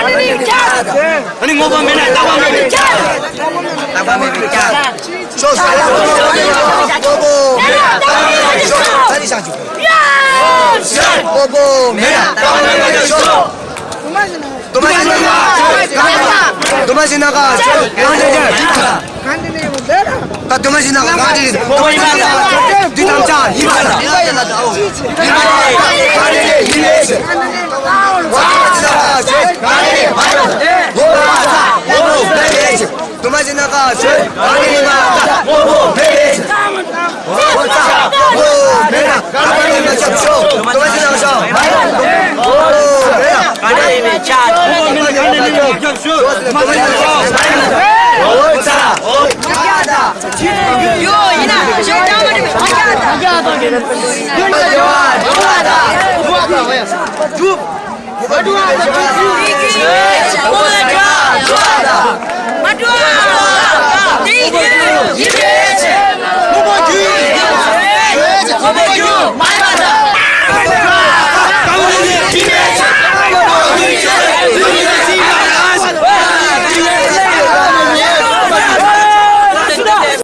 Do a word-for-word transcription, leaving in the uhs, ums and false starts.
ཨ་ནི་དངོས་པོ་མེད་ན་རྟག་པ་མེད་པའི་ཆ། རྟག་པ་མེད་པའི་ཆ། ཤོག་ཤོག་དངོས་པོ་མེད་ན་རྟག་པ་མེད་པའི་ཆ། ད་ནི་བཞག་ཆོག་དངོས་པོ་མེད་ན་རྟག་པ་མེད་པའི་ཆ། དུ་མ་ཞིག་ན་ག་དུ་མ་ཞིག་ན་ག་གང་ཅི་ཅི། ད་དུ་མ་ཞིག་ན་ག་གང་ཅི་ཅི། དུ་མ་ཞིག་ན་ག་འདི་ཐམས་ཅད་ཡིན་པ་ལ། ཡིན་པ་ལ། གང་ཅི་ཅི་ཡིན་མེད་ཅི། དུ་མ་ཞིག་ན་ག་དུ་མ་ཞིག་ན་ག་དངོས་པོ་མེད་པའི་ཆ། དངོས་པོ་མེད་ན་རྟག་པ་མེད་པའི་ཆ། དུ་མ་ཞིག་ན་ག་དངོས་པོ་མེད་ན་རྟག་པ་མེད་པའི་ཆ།